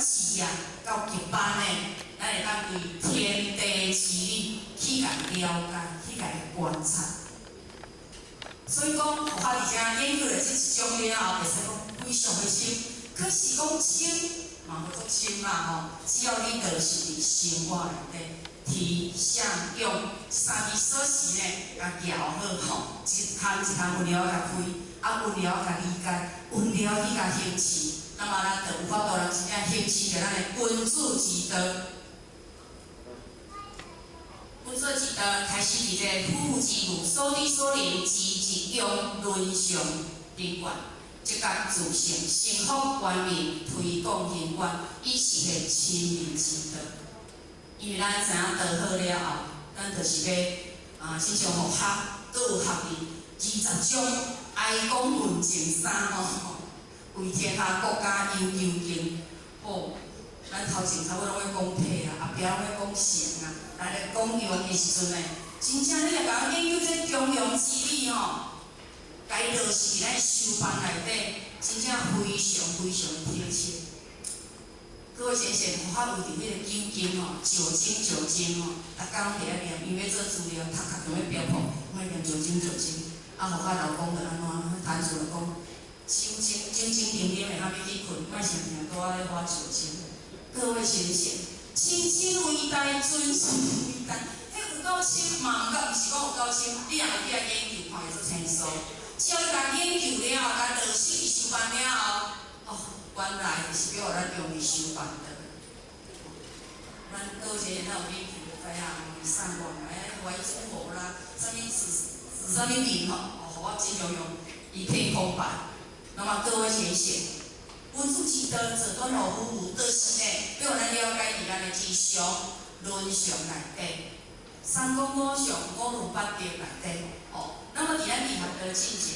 智啊，到極班呢，咱會當對天地之理去共了解，去共觀察。所以講，佛法佇遮研究了這一種了後，會使講非常的深。可是講深嘛無足深啦吼，只要你就是佇生活內底，體相用三字所時呢，共調好吼，一項一項溫柔共開，啊溫柔共理解，溫柔去共行持，那麼咱就有法度人真正行持著咱的君子之道。君子之道開始佇這個夫婦之義，所知所能，知日用倫常頂懸，積覺自成，成福圓明，推廣行願，以實現親民之道。因為咱知影道好了後，咱就是欲啊，親像佛學，閣有學佇20種哀廣論證三吼，為天下國家憂究竟吼。咱頭前差不多攏咧講體啦，後壁攏咧講成啊，來咧講用的時陣呢，真正你若共研究這中庸之理吼，共伊落實佇咱修辦內底，真正非常非常的貼切。各位先生，佛法有佇彼個究竟吼，酒精酒精吼，逐工攏佇遐念，因為欲做資料，頭殼想欲標破，莫念酒精酒精。啊，佛法老講著按怎？壇主就講，酒精酒精啉啉會較欲去睏，莫成定拄仔咧喝酒精。各位先生，親親為大，尊師為大，彼有夠深嘛？毋過毋是講有夠深，你若有去遐研究，看會足清楚。只要你共研究了後，共落實去修辦了後，哦，原來是欲予咱用佇修辦的。咱各位先生，咱有研究就知影，三願哎，懷諸佛啦，啥物子子啥物名吼，哦，予我真常用一片空白。那麼各位先生，君子之道，做端予夫婦，就是呢，欲予咱了解佇咱的日常倫常內底，三綱五常、五倫八德內底，哦。那麼佇咱佇學道進前，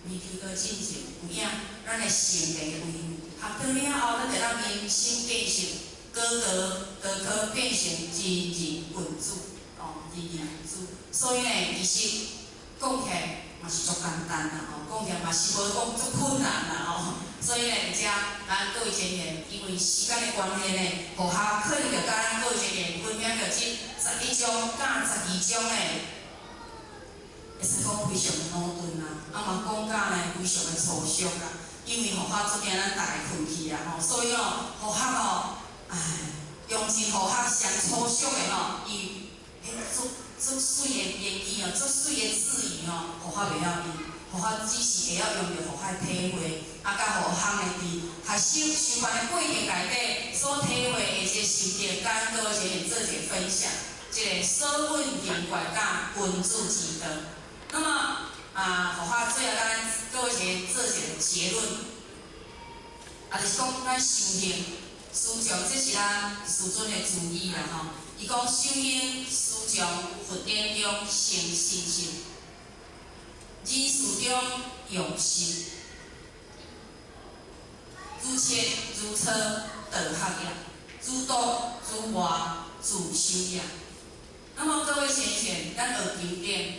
未求道進前，有影咱的成見的位，學道了後，咱就當明心見性，高高就可變成真正君子，哦，真正君子。所以呢，其實講起來嘛是足簡單啦，吼，講起來嘛是無講足困難啦，吼。所以呢，佇遮咱各位前賢，因為時間的關係呢，佛學可能就共咱各位前賢分享著這11章佮12章呢，會使講非常的矛盾啦，啊嘛講甲呢非常的抽象啦，因為佛學足驚咱逐家睏去啊吼，所以哦，佛學哦，唉，用盡佛學上抽象的吼，伊彼足足媠的言語哦，足媠的字語吼，佛學袂曉用，佛學只是會曉用著佛學體會，啊，佮佛學的佇學習修辦的過程內底所體會的這個心得，佮各位前賢做一個分享，這個所問行願佮君子之道。那麼啊，佛法最後咱各位前做一個結論，啊，就是講咱修行師匠，這是咱師尊的主語啦吼。伊講修行須從佛典中生信心，人事中用心，如切如磋道學業，如讀如磨自修業。那麼各位先賢，咱學經典，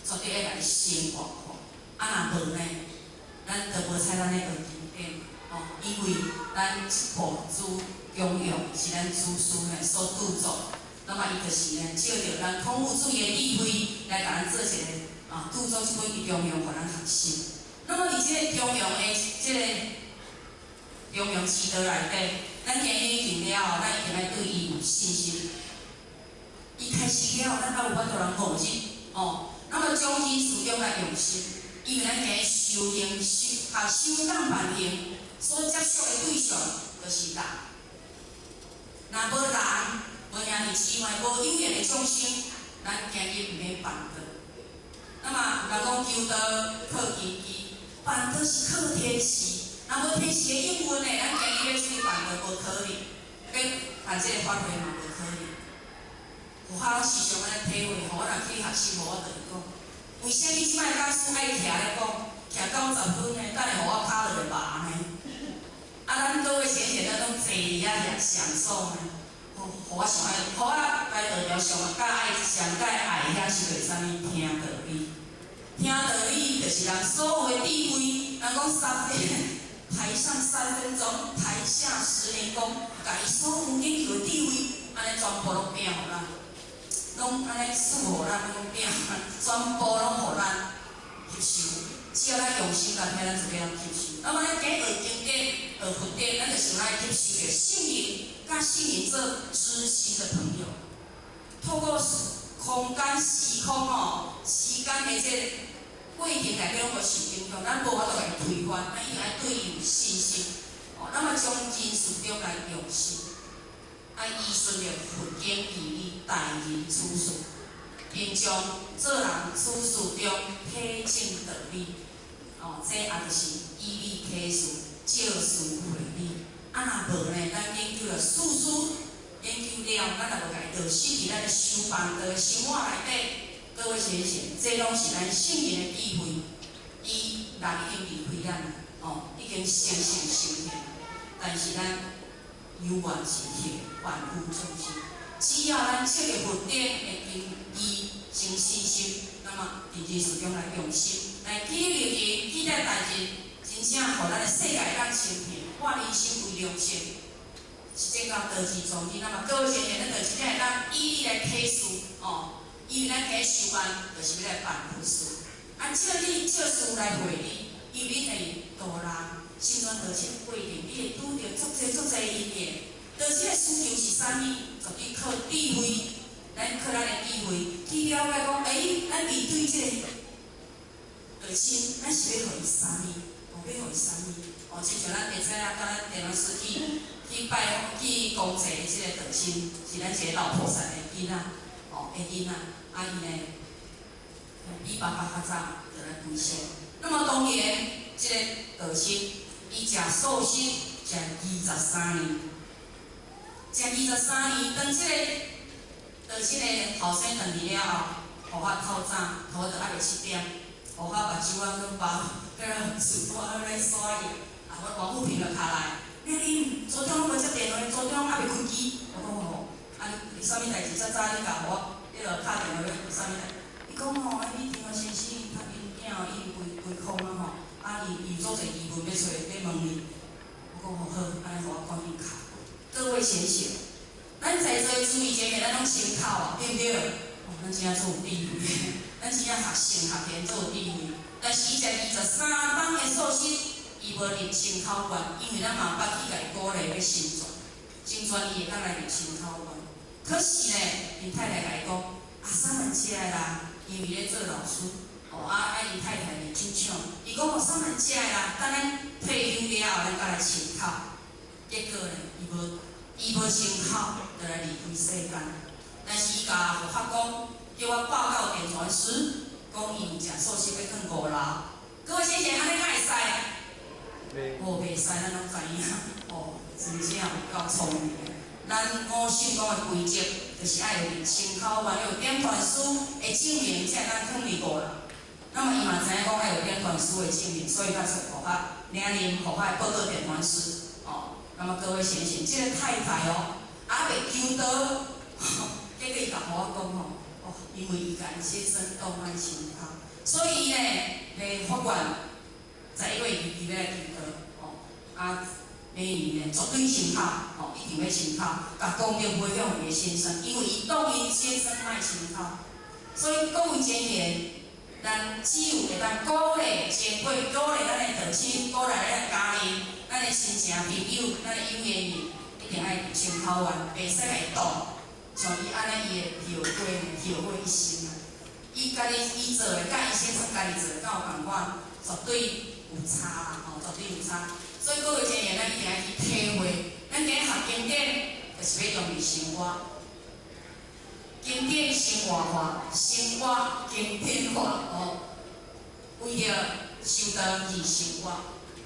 絕對愛來生活化。啊，若無呢，咱就無采咱咧學經典哦，因為咱這部諸中庸是咱祖師呢所著作，那麼伊就是呢，借著咱孔夫子的智慧來共咱做一個啊，著作這本中庸，予咱學習。那麼佇這個中庸的這個中庸之道內底，咱今日研究了後，咱一定愛對伊有信心。伊開始了後，咱才有法度人悟入哦。那麼將人事中來用心，因為咱今日修行、修學修養辦行所接觸的對象就是人。若無人，無兄弟姊妹，無有緣的眾生，咱今日毋免辦道。那麼人講求道靠根基，辦道是靠天時。若無天時的應運呢，咱今日欲出去辦道無可能，欲辦這個法會嘛無可能。佛法時常按呢體會，吼，我若去學習，無我就會講，為啥物這擺講師愛徛咧講，徛90分呢？等下予我跤落來麻呢？啊，咱各位先賢咱攏坐佇遐遐享受呢，予我上愛，予我來道場上較愛上蓋愛享受的啥物？聽道理，聽道理就是人所有的智慧，人講三台上3分鐘，台下10年功，共伊所有研究的智慧，按呢全部攏餅予咱，攏按呢賜予咱，攏餅，全部攏予咱吸收。只要咱用心來聽，咱就會當吸收。那麼咱今日學經典、學佛典，咱就是來吸收著聖人，佮聖人做知心的朋友。透過空間、時空吼，時間的這個過程內底攏無受影響，咱無法度共伊推翻，咱一定愛對伊有信心。哦，那麼將人事中來用心，愛依順著佛經義理待人處事，平常做人處事中體證道理。哦，這也就是以理啟事，照事會理。啊，若無呢，咱研究了事事研究了，咱若無共伊落實佇咱的修辦的生活內底，各位先生，這攏是咱聖人的智慧，伊人已經離開咱，哦，已經成聖成賢，但是咱猶原是彼個凡夫眾生。只要咱這個佛典的經義誠信心，那麼佇人事中來用心，來記錄入記載代誌，真正予咱的世界當清平，化人心為良善，實踐到道之莊嚴。那麼各位先生，咱就真正會當以理來啟事，哦，因為咱佇修辦，就是欲來辦佛事。啊，照理照事來會理，因為你會度人，心傳道親過程，你會拄著足濟足濟因緣。道親的需求是啥物？絕對靠智慧，咱靠咱的智慧去了解講，欸，咱面對這個道親，咱是欲予伊啥物？哦，欲予伊啥物？哦，親像咱會知影，佮咱電話師去拜訪去公祭的這個道親，是咱一個老菩薩的囡仔，哦，的囡仔，啊伊呢，比爸爸較早就來歸西。那麼當然，這個道親伊食素食食23年，食二十三年，當這個道親的後生轉去了後，予我透早，頭都猶未7點，予我目睭啊去包，閣自我咧刷伊，啊，我王富平就敲來，你恁組長攏無接電話，組長猶未開機，我講吼，啊你啥物代誌？遮早你共我彼落敲電話欲啥物代？伊講吼，啊你聽我先生他𪜶囝已經歸歸空啊吼，啊伊有足濟疑問欲揣欲問你，我講吼好，按呢予我趕緊敲。各位賢聖，咱在座的諸位前面，咱攏親口啊，對毋對？哦，咱真正足有智慧，咱真正學聖學賢足有智慧。但是伊食23冬的素食，伊無入心口願，因為咱嘛捌去共伊鼓勵欲心傳，心傳伊會當來入心口願。可是呢，𪜶太太共伊講，啊，啥物食的啦？因為咧做老師，哦啊啊，𪜶太太佇酒廠，伊講哦，啥物食的啦？等咱退休了後，咱閣來親口。結果呢，伊無親口，就來離開世間。但是伊共佛法講，叫我報告點傳師，講伊有食素食欲囥五樓。各位先生，按呢敢會使？哦，袂使，咱攏知影。哦，真正有夠聰明的。咱五聖講的規則，就是愛有親口願，有點傳師的證明，才會當囥佇五樓。那麼伊嘛知影講愛有點傳師的證明，所以才說佛法領認佛法報告點傳師。哦，那麼各位先生，這個太太哦，猶未求道，結果伊共我講吼，哦，因為伊共𪜶先生當愛親口，所以伊呢，來發願，11月2日欲來求道，哦，啊，明年呢絕對親口，哦，一定欲親口，共功德回向予伊先生，因為伊當𪜶先生愛親口，所以各位前賢，咱只有會當鼓勵前輩，鼓勵咱的道親，鼓勵咱的家人，咱的親情朋友，咱的有緣人，一定愛親口願，袂使共伊擋。像伊按呢，伊會後悔，後悔一生啊！伊家己伊做的，佮伊先生家己做的，敢有仝款？絕對有差啦，吼，絕對有差。所以各位前賢，咱一定愛去體會。咱今日學經典，就是欲用佇生活。經典生活化，生活經典化，哦。為著修道而生活，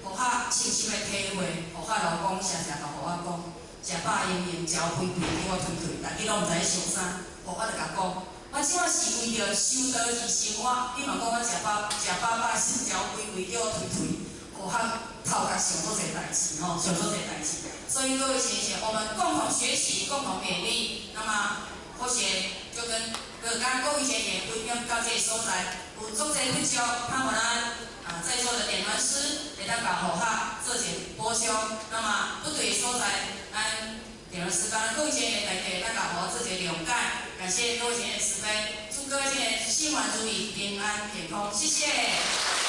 予較深深的體會，予較老公常常共予我講，食飽閒閒，食肥肥，叫我推去，大家攏毋知咧想啥，予我就共講，我這馬是為著修道而生活，你嘛講我食飽食飽飽是食肥肥，叫我推推，予較頭殼想足濟代誌吼，想足濟代誌。所以各位先生，我們共同學習，共同勉勵，那麼。或是就跟各間各位前緣分享到這个所在，有足濟不足，盼望咱啊在座的點傳師會當共護法做一個補充。那麼不對的所在，咱點傳師甲各位前緣大家會當共護法做一個諒解。感謝各位前緣慈悲，祝各位前緣心願如意，平安健康，謝謝。